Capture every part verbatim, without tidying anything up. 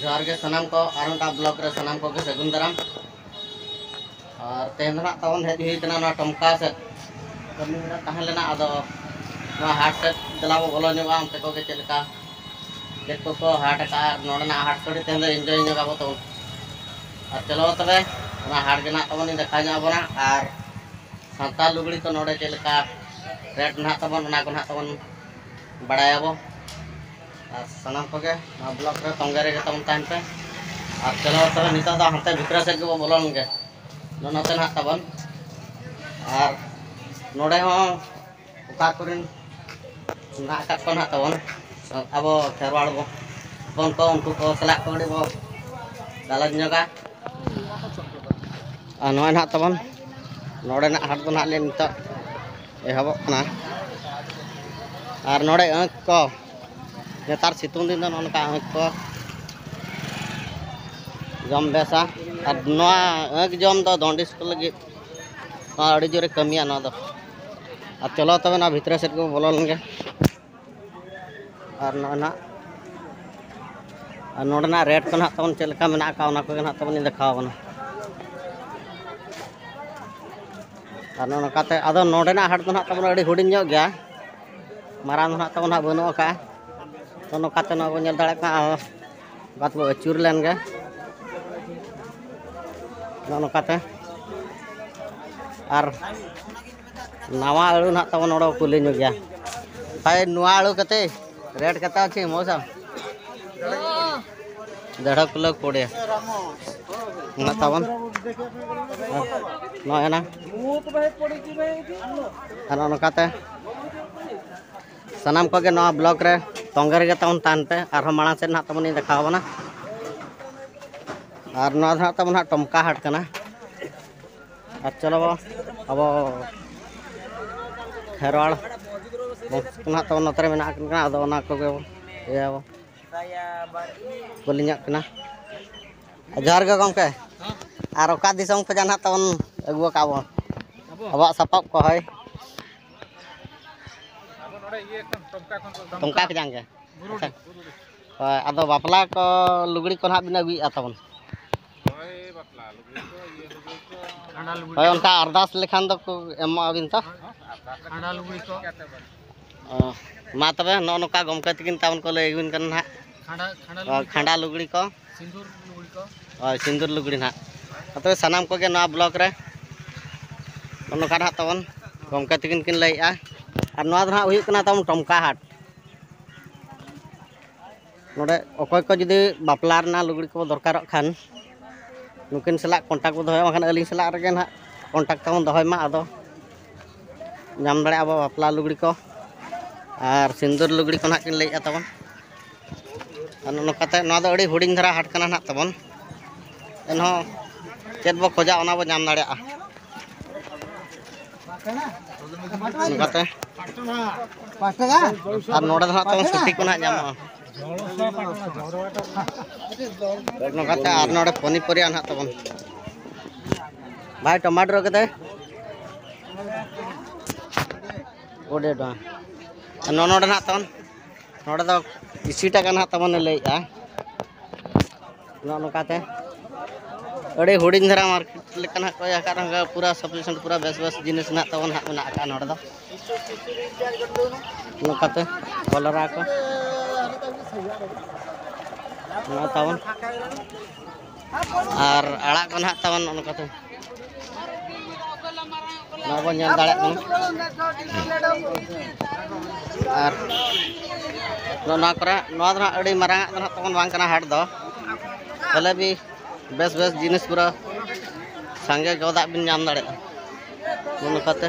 ᱡᱚᱦᱟᱨ ᱜᱮ ᱥᱟᱱᱟᱢ ᱠᱚ, ᱟᱨ ᱢᱤᱫᱴᱟᱝ ᱵᱞᱚᱜ ᱨᱮ ᱥᱟᱱᱟᱢ ᱠᱚᱜᱮ ᱥᱟᱹᱜᱩᱱ ᱫᱟᱨᱟᱢ᱾ ᱟᱨ ᱛᱮᱦᱮᱧ ᱫᱚ ᱱᱟᱜ ᱛᱟᱵᱚᱱ ᱦᱮᱡ ᱦᱩᱭ ᱠᱟᱱᱟ ᱱᱚᱣᱟ ᱴᱚᱢᱠᱟ ᱥᱮᱫ, ᱠᱟᱹᱢᱤ ᱦᱚᱨᱟ ᱛᱟᱦᱮᱸ ᱞᱮᱱᱟ, ᱟᱫᱚ ᱱᱚᱣᱟ ᱦᱟᱴ ᱥᱮᱫ ᱫᱮᱞᱟ ᱵᱚ ᱵᱚᱞᱚ ᱧᱚᱜᱼᱟ, ᱚᱱᱛᱮ ᱠᱚᱜᱮ ᱪᱮᱫ ᱞᱮᱠᱟ ᱪᱮᱫ ᱠᱚᱠᱚ ᱦᱟᱴ ᱟᱠᱟᱫᱼᱟ, ᱟᱨ ᱱᱚᱰᱮᱱᱟᱜ ᱦᱟᱴ ᱠᱚ ᱟᱹᱰᱤ ᱛᱮᱦᱮᱧ ᱫᱚ ᱤᱱᱡᱚᱭ ᱧᱚᱜ ᱟᱵᱚ ᱛᱟᱵᱚᱱ᱾ ᱟᱨ ᱪᱚᱞᱚ ᱛᱚᱵᱮ, ᱚᱱᱟ ᱦᱟᱴ ᱜᱮ ᱱᱟᱜ ᱛᱟᱵᱚᱱ ᱤᱧ ᱫᱮᱠᱷᱟᱣ ᱧᱚᱜ ᱟᱵᱚᱱᱟ, ᱟᱨ ᱥᱟᱱᱛᱟᱲ ᱞᱩᱜᱽᱲᱤ ᱠᱚ ᱱᱚᱰᱮ ᱪᱮᱫ ᱞᱮᱠᱟ ᱨᱮᱴ ᱱᱟᱦᱟᱜ ᱛᱟᱵᱚᱱ, ᱚᱱᱟ ᱠᱚ ᱱᱟᱦᱟᱜ ᱛᱟᱵᱚᱱ ᱵᱟᱲᱟᱭᱟᱵᱚ᱾ ᱟᱨ ᱥᱟᱱᱟᱢ ᱠᱚᱜᱮ ᱱᱚᱣᱟ ᱵᱞᱚᱜ ᱨᱮ ᱛᱚᱸᱜᱮ ᱨᱮᱜᱮ ᱛᱟᱵᱚᱱ ᱛᱟᱦᱮᱱ ᱯᱮ᱾ ᱟᱨ ᱪᱚᱞᱚ ᱛᱚᱵᱮ, ᱱᱤᱛᱚᱜ ᱫᱚ ᱦᱟᱱᱛᱮ ᱵᱷᱤᱛᱨᱤ ᱥᱮᱫ ᱜᱮᱵᱚ ᱵᱚᱞᱚ ᱞᱮᱱ ᱜᱮ, ᱱᱚᱜᱼᱚ ᱱᱚᱛᱮ ᱱᱟᱦᱟᱜ ᱛᱟᱵᱚᱱ᱾ ᱟᱨ ᱱᱚᱰᱮ ᱦᱚᱸ ᱚᱠᱟ ᱠᱚᱨᱮᱱ ᱢᱮᱱᱟᱜ ᱟᱠᱟᱫ ᱠᱚᱣᱟ ᱱᱟᱦᱟᱜ ᱛᱟᱵᱚᱱ ᱟᱵᱚ ᱠᱷᱮᱨᱣᱟᱲ ᱵᱚ-, ᱦᱚᱯᱚᱱ ᱠᱚ, ᱩᱱᱠᱩ ᱠᱚ ᱥᱟᱞᱟᱜ ᱠᱚ ᱟᱹᱰᱤ ᱵᱚ ᱜᱟᱞᱚᱪ ᱧᱚᱜᱟ᱾ ᱟᱨ ᱱᱚᱜᱼᱚᱭ ᱱᱟᱦᱟᱜ ᱛᱟᱵᱚᱱ ᱱᱚᱰᱮᱱᱟᱜ ᱦᱟᱴ ᱫᱚ ᱱᱟᱦᱟᱜ ᱞᱮ ᱱᱤᱛᱚᱜ ᱮᱦᱚᱵᱚᱜ ᱠᱟᱱᱟ᱾ ᱟᱨ ᱱᱚᱰᱮ ᱟᱹᱠᱷ ᱠᱚ, ᱱᱮᱛᱟᱨ ᱥᱤᱛᱩᱝ ᱫᱤᱱ ᱫᱚ ᱱᱚᱜᱼᱚ ᱱᱚᱝᱠᱟ ᱟᱹᱠᱷ ᱠᱚ ᱡᱚᱢ ᱵᱮᱥᱟ᱾ ᱟᱨ ᱱᱚᱣᱟ ᱟᱹᱠᱷ ᱡᱚᱢ ᱫᱚ ᱫᱚᱱᱰᱤᱥ ᱠᱚ ᱞᱟᱹᱜᱤᱫ ᱱᱚᱣᱟ ᱟᱹᱰᱤ ᱡᱳᱨᱮ ᱠᱟᱹᱢᱤᱭᱟ ᱱᱚᱣᱟ ᱫᱚ᱾ ᱟᱨ ᱪᱚᱞᱚ ᱛᱚᱵᱮ, ᱱᱚᱣᱟ ᱵᱷᱤᱛᱨᱤ ᱥᱮᱫ ᱜᱮᱵᱚ ᱵᱚᱞᱚ ᱞᱮᱱ ᱜᱮ᱾ ᱟᱨ ᱱᱚᱜᱼᱚᱭ ᱱᱟᱦᱟᱜ, ᱟᱨ ᱱᱚᱰᱮᱱᱟᱜ ᱨᱮᱴ ᱠᱚ ᱱᱟᱦᱟᱜ ᱛᱟᱵᱚᱱ ᱪᱮᱫ ᱞᱮᱠᱟ ᱢᱮᱱᱟᱜ ᱟᱠᱟᱫ, ᱚᱱᱟ ᱠᱚᱜᱮ ᱱᱟᱦᱟᱜ ᱛᱟᱵᱚᱱ ᱤᱧ ᱫᱮᱠᱷᱟᱣ ᱟᱵᱚᱱᱟ᱾ ᱟᱨ ᱱᱚᱜᱼᱚ ᱱᱚᱝᱠᱟᱛᱮ, ᱟᱫᱚ ᱱᱚᱰᱮᱱᱟᱜ ᱦᱟᱴ ᱫᱚ ᱱᱟᱦᱟᱜ ᱛᱟᱵᱚᱱ ᱟᱹᱰᱤ ᱦᱩᱰᱤᱧ ᱧᱚᱜ ᱜᱮᱭᱟ, ᱢᱟᱨᱟᱝ ᱫᱚ ᱱᱟᱦᱟᱜ ᱛᱟᱵᱚᱱ ᱦᱟᱸᱜ ᱵᱟᱹᱱᱩᱜ ᱟᱠᱟᱫᱼᱟ᱾ ᱛᱚ, ᱱᱚᱝᱠᱟᱛᱮ ᱱᱚᱣᱟ ᱵᱚᱱ ᱧᱮᱞ ᱫᱟᱲᱮᱭᱟᱜ ᱠᱟᱱᱟ, ᱟᱨ ᱵᱟᱫ ᱵᱚ ᱟᱹᱪᱩᱨ ᱞᱮᱱ ᱜᱮ᱾ ᱱᱚᱜᱼᱚ ᱱᱚᱝᱠᱟᱛᱮ᱾ ᱟᱨ ᱱᱟᱣᱟ ᱟᱹᱞᱩ ᱱᱟᱦᱟᱜ ᱛᱟᱵᱚᱱ ᱱᱚᱰᱮ ᱠᱚ ᱠᱩᱞᱤ ᱧᱚᱜ ᱜᱮᱭᱟ᱾ ᱵᱷᱟᱭ, ᱱᱚᱣᱟ ᱟᱹᱞᱩ ᱠᱟᱛᱮ ᱨᱮᱴ ᱠᱟᱛᱮ ᱚᱪᱷᱤ ᱢᱚᱣᱥᱟᱢ? ᱫᱮᱲᱦᱚ ᱠᱤᱞᱳ ᱠᱩᱲᱤ ᱢᱮᱱᱟᱜ ᱛᱟᱵᱚᱱ᱾ ᱱᱚᱜᱼᱚᱭ ᱱᱟ᱾ ᱟᱨ ᱱᱚᱜᱼᱚ ᱱᱚᱝᱠᱟᱛᱮ ᱥᱟᱱᱟᱢ ᱠᱚᱜᱮ ᱱᱚᱣᱟ ᱵᱞᱚᱜ ᱨᱮ ᱛᱚᱸᱜᱮ ᱨᱮᱜᱮ ᱛᱟᱵᱚᱱ ᱛᱟᱦᱮᱱ ᱯᱮ, ᱟᱨᱦᱚᱸ ᱢᱟᱲᱟᱝ ᱥᱮᱫ ᱱᱟᱦᱟᱜ ᱛᱟᱵᱚᱱ ᱤᱧ ᱫᱮᱠᱷᱟᱣ ᱟᱵᱚᱱᱟ᱾ ᱟᱨ ᱱᱚᱣᱟ ᱫᱚ ᱱᱟᱦᱟᱜ ᱛᱟᱵᱚᱱ ᱦᱟᱸᱜ ᱴᱚᱢᱠᱟ ᱦᱟᱴ ᱠᱟᱱᱟ᱾ ᱟᱨ ᱪᱚᱞᱚ ᱵᱚ, ᱟᱵᱚ ᱠᱷᱮᱨᱣᱟᱲ ᱵᱚᱝᱥᱚ ᱠᱚ ᱱᱟᱦᱟᱜ ᱛᱟᱵᱚᱱ ᱱᱚᱛᱮ ᱨᱮ ᱢᱮᱱᱟᱜ ᱟᱠᱟᱫ ᱠᱟᱱᱟ, ᱟᱫᱚ ᱚᱱᱟ ᱠᱚᱜᱮ ᱵᱚ ᱤᱭᱟᱹᱭᱟᱵᱚ᱾ ᱠᱩᱞᱤ ᱧᱚᱜ ᱠᱟᱱᱟ᱾ ᱡᱚᱦᱟᱨ ᱜᱮ ᱜᱚᱢᱠᱮ᱾ ᱟᱨ ᱚᱠᱟ ᱫᱤᱥᱚᱢ ᱠᱷᱚᱱᱟᱜ ᱱᱟᱦᱟᱜ ᱛᱟᱵᱚᱱ ᱟᱹᱜᱩ ᱟᱠᱟᱫ ᱵᱚᱱ? ᱟᱵᱚᱣᱟᱜ ᱥᱟᱯᱟᱵ ᱠᱚ, ᱦᱳᱭ᱾ ᱟᱵᱚ ᱱᱚᱰᱮ ᱤᱭᱟᱹ ᱠᱷᱚᱱ, ᱴᱚᱢᱠᱟ ᱠᱷᱚᱱ ᱠᱚ ᱫᱚᱢᱠᱟ᱾ ᱴᱚᱢᱠᱟ ᱠᱷᱚᱱ ᱜᱮ? ᱵᱩᱨᱩᱰᱤ, ᱟᱪᱪᱷᱟ᱾ ᱵᱩᱨᱩᱰᱤ᱾ ᱦᱳᱭ, ᱟᱫᱚ ᱵᱟᱯᱞᱟ ᱠᱚ ᱞᱩᱜᱽᱲᱤ ᱠᱚ ᱱᱟᱦᱟᱜ ᱵᱤᱱ ᱟᱹᱜᱩᱭᱮᱫᱼᱟ ᱛᱟᱵᱚᱱ? ᱦᱳᱭ, ᱵᱟᱯᱞᱟ ᱞᱩᱜᱽᱲᱤ ᱠᱚ, ᱤᱭᱟᱹ ᱞᱩᱜᱽᱲᱤ ᱠᱚ᱾ ᱠᱷᱟᱸᱰᱟ ᱞᱩᱜᱽᱲᱤ ᱦᱳᱭ, ᱠᱚ᱾ ᱚᱱᱠᱟ ᱟᱨᱫᱟᱥ ᱞᱮᱠᱷᱟᱱ ᱫᱚᱠᱚ ᱮᱢᱚᱜ ᱟᱹᱵᱤᱱ ᱛᱚ? ᱠᱷᱟᱸᱰᱟ ᱞᱩᱜᱽᱲᱤ ᱠᱚ᱾ ᱚ, ᱢᱟ ᱛᱚᱵᱮ, ᱱᱚᱜᱼᱚ ᱱᱚᱝᱠᱟ ᱜᱚᱢᱠᱮ ᱛᱟᱹᱠᱤᱱ ᱛᱟᱵᱚᱱ ᱠᱚ ᱞᱟᱹᱭ ᱟᱹᱵᱤᱱ ᱠᱟᱱᱟ ᱱᱟᱦᱟᱜ᱾ ᱠᱷᱟᱸᱰᱟ, ᱠᱷᱟᱸᱰᱟ ᱚ, ᱞᱩᱜᱽᱲᱤ ᱠᱚ᱾ ᱠᱷᱟᱸᱰᱟ ᱞᱩᱜᱽᱲᱤ ᱠᱚ᱾ ᱥᱤᱸᱫᱩᱨ ᱞᱩᱜᱽᱲᱤ ᱠᱚ᱾ ᱦᱳᱭ, ᱥᱤᱸᱫᱩᱨ ᱞᱩᱜᱽᱲᱤ ᱱᱟᱦᱟᱜ᱾ ᱛᱚᱵᱮ ᱥᱟᱱᱟᱢ ᱠᱚᱜᱮ ᱱᱚᱣᱟ ᱵᱞᱚᱠ ᱨᱮ ᱱᱚᱜᱼᱚ ᱱᱚᱝᱠᱟ ᱱᱟᱦᱟᱜ ᱛᱟᱵᱚᱱ ᱜᱚᱢᱠᱮ ᱛᱟᱹᱠᱤᱱ ᱠᱤᱱ ᱞᱟᱹᱭᱮᱫᱼᱟ᱾ ᱟᱨ ᱱᱚᱣᱟ ᱫᱚ ᱱᱟᱦᱟᱜ ᱦᱩᱭᱩᱜ ᱠᱟᱱᱟ ᱛᱟᱵᱚᱱ ᱴᱚᱢᱠᱟ ᱦᱟᱴ᱾ ᱱᱚᱰᱮ ᱚᱠᱚᱭ ᱠᱚ ᱡᱩᱫᱤ ᱵᱟᱯᱞᱟ ᱨᱮᱱᱟᱜ ᱞᱩᱜᱽᱲᱤ ᱠᱚ ᱫᱚᱨᱠᱟᱨᱚᱜ ᱠᱷᱟᱱ, ᱱᱩᱠᱤᱱ ᱥᱟᱞᱟᱜ ᱠᱚᱱᱴᱟᱠᱴ ᱵᱚ ᱫᱚᱦᱚᱭᱟ, ᱵᱟᱝᱠᱷᱟᱱ ᱟᱹᱞᱤᱧ ᱥᱟᱞᱟᱜ ᱨᱮᱜᱮ ᱱᱟᱦᱟᱜ ᱠᱚᱱᱴᱟᱠᱴ ᱛᱟᱵᱚᱱ ᱫᱚᱦᱚᱭ ᱢᱟ᱾ ᱟᱫᱚ ᱧᱟᱢ ᱫᱟᱲᱮᱭᱟᱜᱼᱟ ᱵᱚ ᱵᱟᱯᱞᱟ ᱞᱩᱜᱽᱲᱤ ᱠᱚ ᱟᱨ ᱥᱤᱸᱫᱩᱨ ᱞᱩᱜᱽᱲᱤ ᱠᱚ ᱱᱟᱦᱟᱜ ᱠᱤᱱ ᱞᱟᱹᱭᱮᱫᱼᱟ ᱛᱟᱵᱚᱱ᱾ ᱟᱨ ᱱᱚᱝᱠᱟᱛᱮ ᱱᱚᱣᱟ ᱫᱚ ᱟᱹᱰᱤ ᱦᱩᱰᱤᱧ ᱫᱷᱟᱨᱟ ᱦᱟᱴ ᱠᱟᱱᱟ ᱱᱟᱦᱟᱜ ᱛᱟᱵᱚᱱ, ᱮᱱᱦᱚᱸ ᱪᱮᱫ ᱵᱚ ᱠᱷᱚᱡᱟ ᱚᱱᱟ ᱵᱚ ᱧᱟᱢ ᱫᱟᱲᱮᱭᱟᱜᱼᱟ᱾ ᱱᱚᱝᱠᱟᱛᱮ ᱟᱨ ᱱᱚᱰᱮ ᱫᱚ ᱱᱟᱦᱟᱜ ᱛᱟᱵᱚᱱ ᱥᱩᱛᱤ ᱠᱚ ᱱᱟᱦᱟᱜ ᱧᱟᱢᱚᱜᱼᱟ᱾ ᱱᱚᱝᱠᱟᱛᱮ ᱟᱨ ᱱᱚᱰᱮ ᱯᱚᱱᱤᱯᱚᱨᱤᱭᱟ ᱱᱟᱦᱟᱜ ᱛᱟᱵᱚᱱ᱾ ᱵᱷᱟᱭ, ᱴᱚᱢᱟᱴᱳ ᱠᱟᱛᱮ ᱠᱩᱲᱤ ᱴᱟᱠᱟ᱾ ᱟᱨ ᱱᱚ-, ᱱᱚᱰᱮ ᱱᱟᱦᱟᱜ ᱛᱟᱵᱚᱱ, ᱱᱚᱰᱮ ᱫᱚ ᱤᱥᱤ ᱴᱟᱠᱟ ᱱᱟᱦᱟᱜ ᱛᱟᱵᱚᱱᱮ ᱞᱟᱹᱭᱮᱫᱼᱟ᱾ ᱱᱚᱜᱼᱚ ᱱᱚᱝᱠᱟᱛᱮ ᱟᱹᱰᱤ ᱦᱩᱰᱤᱧ ᱫᱷᱟᱨᱟ ᱢᱟᱨᱠᱮᱴ ᱞᱮᱠᱟ ᱱᱟᱦᱟᱜ ᱠᱚ ᱤᱭᱟᱹ ᱟᱠᱟᱫ ᱨᱮᱦᱚᱸ ᱯᱩᱨᱟᱹ ᱥᱟᱯᱷᱤᱥᱤᱭᱮᱱᱴ, ᱯᱩᱨᱟᱹ ᱵᱮᱥ ᱵᱮᱥ ᱡᱤᱱᱤᱥ ᱱᱟᱦᱟᱜ ᱛᱟᱵᱚᱱ ᱦᱟᱸᱜ ᱢᱮᱱᱟᱜ ᱟᱠᱟᱫᱼᱟ ᱱᱚᱰᱮ ᱫᱚ᱾ ᱱᱚᱝᱠᱟᱛᱮ ᱠᱚᱞᱨᱟ ᱠᱚ ᱱᱚᱣᱟ ᱛᱟᱵᱚᱱ, ᱟᱨ ᱟᱲᱟᱜ ᱠᱚ ᱱᱟᱦᱟᱜ ᱛᱟᱵᱚᱱ ᱱᱚᱜᱼᱚ ᱱᱚᱝᱠᱟᱛᱮ᱾ ᱱᱚᱣᱟ ᱵᱚᱱ ᱧᱮᱞ ᱫᱟᱲᱮᱭᱟᱜ ᱠᱟᱱᱟ᱾ ᱟᱨ ᱱᱚᱜᱼᱚ ᱱᱚᱣᱟ ᱠᱚᱨᱮ, ᱱᱚᱣᱟ ᱫᱚ ᱱᱟᱦᱟᱜ ᱟᱹᱰᱤ ᱢᱟᱨᱟᱝ ᱟᱜ ᱫᱚ ᱱᱟᱦᱟᱜ ᱛᱟᱵᱚᱱ ᱵᱟᱝ ᱠᱟᱱᱟ ᱦᱟᱴ ᱫᱚ, ᱛᱟᱦᱞᱮ ᱵᱤ ᱵᱮᱥ ᱵᱮᱥ ᱡᱤᱱᱤᱥ ᱯᱩᱨᱟᱹ ᱥᱟᱸᱜᱮ ᱜᱚᱫᱟᱜ ᱵᱤᱱ ᱧᱟᱢ ᱫᱟᱲᱮᱭᱟᱜᱼᱟ᱾ ᱱᱚᱜᱼᱚ ᱱᱚᱝᱠᱟᱛᱮ,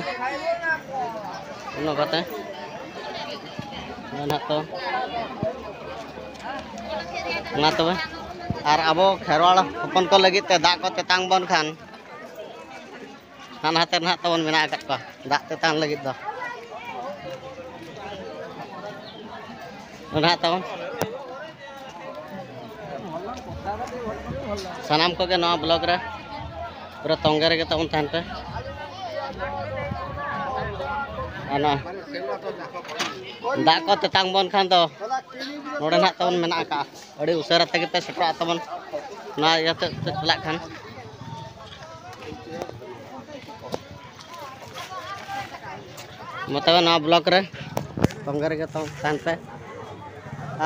ᱱᱚᱜᱼᱚ ᱱᱚᱝᱠᱟᱛᱮ ᱱᱚᱜᱼᱚᱭ ᱱᱟᱦᱟᱜ ᱛᱚ ᱢᱟ ᱛᱚᱵᱮ, ᱟᱨ ᱟᱵᱚ ᱠᱷᱮᱨᱣᱟᱲ ᱦᱚᱯᱚᱱ ᱠᱚ ᱞᱟᱹᱜᱤᱫ ᱛᱮ ᱫᱟᱜ ᱠᱚ ᱛᱮᱛᱟᱝ ᱵᱚᱱ ᱠᱷᱟᱱ, ᱦᱟᱱᱟ ᱦᱟᱛᱮ ᱱᱟᱦᱟᱜ ᱛᱟᱵᱚᱱ ᱢᱮᱱᱟᱜ ᱟᱠᱟᱫ ᱠᱚᱣᱟ ᱫᱟᱜ ᱛᱮᱛᱟᱝ ᱞᱟᱹᱜᱤᱫ ᱫᱚ᱾ ᱱᱟᱦᱟᱜ ᱛᱟᱵᱚᱱ ᱥᱟᱱᱟᱢ ᱠᱚᱜᱮ ᱱᱚᱣᱟ ᱵᱞᱚᱜ ᱨᱮ ᱯᱩᱨᱟᱹ ᱛᱚᱸᱜᱮ ᱨᱮᱜᱮ ᱛᱟᱵᱚᱱ ᱛᱟᱦᱮᱱ ᱯᱮ᱾ ᱟᱨ ᱱᱚᱣᱟ ᱫᱟᱜ ᱠᱚ ᱛᱮᱛᱟᱝ ᱵᱚᱱ ᱠᱷᱟᱱ ᱫᱚ ᱱᱚᱰᱮ ᱱᱟᱦᱟᱜ ᱛᱟᱵᱚᱱ ᱢᱮᱱᱟᱜ ᱟᱠᱟᱫᱼᱟ᱾ ᱟᱹᱰᱤ ᱩᱥᱟᱹᱨᱟ ᱛᱮᱜᱮ ᱯᱮ ᱥᱮᱴᱮᱨᱚᱜᱼᱟ ᱛᱟᱵᱚᱱ, ᱚᱱᱟ ᱤᱭᱟᱹᱛᱮ ᱪᱟᱞᱟᱜ ᱠᱷᱟᱱ᱾ ᱢᱟ ᱛᱚᱵᱮ ᱱᱚᱣᱟ ᱵᱞᱚᱠ ᱨᱮ ᱛᱚᱸᱜᱮ ᱨᱮᱜᱮ ᱛᱚ ᱛᱟᱦᱮᱱ ᱯᱮ᱾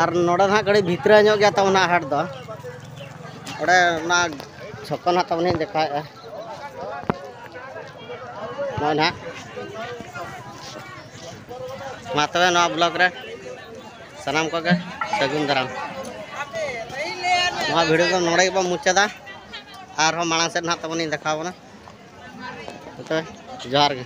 ᱟᱨ ᱱᱚᱰᱮ ᱱᱟᱦᱟᱜ ᱠᱟᱹᱴᱤᱡ ᱵᱷᱤᱛᱨᱟᱹ ᱧᱚᱜ ᱜᱮᱭᱟ ᱛᱟᱵᱚᱱᱟ ᱦᱟᱴ ᱫᱚ᱾ ᱚᱸᱰᱮ ᱚᱱᱟ ᱪᱷᱚᱠᱚ ᱱᱟᱦᱟᱜ ᱛᱟᱵᱚᱱ ᱤᱧ ᱫᱮᱠᱷᱟᱣᱮᱫᱼᱟ᱾ ᱱᱚᱜᱼᱚᱭ ᱱᱟᱦᱟᱜ ᱢᱟ ᱛᱚᱵᱮ ᱱᱚᱣᱟ ᱵᱞᱚᱠ ᱨᱮ ᱥᱟᱱᱟᱢ ᱠᱚᱜᱮ ᱥᱟᱹᱜᱩᱱ ᱫᱟᱨᱟᱢ᱾ ᱱᱚᱣᱟ ᱵᱷᱤᱰᱤᱭᱳ ᱫᱚ ᱱᱚᱰᱮ ᱜᱮᱵᱚᱱ ᱢᱩᱪᱟᱹᱫᱟ᱾ ᱟᱨᱦᱚᱸ ᱢᱟᱲᱟᱝ ᱥᱮᱫ ᱱᱟᱦᱟᱜ ᱛᱟᱵᱚᱱᱤᱧ ᱫᱮᱠᱷᱟᱣ ᱵᱚᱱᱟ᱾ ᱛᱚᱵᱮ ᱡᱚᱦᱟᱨ ᱜᱮ᱾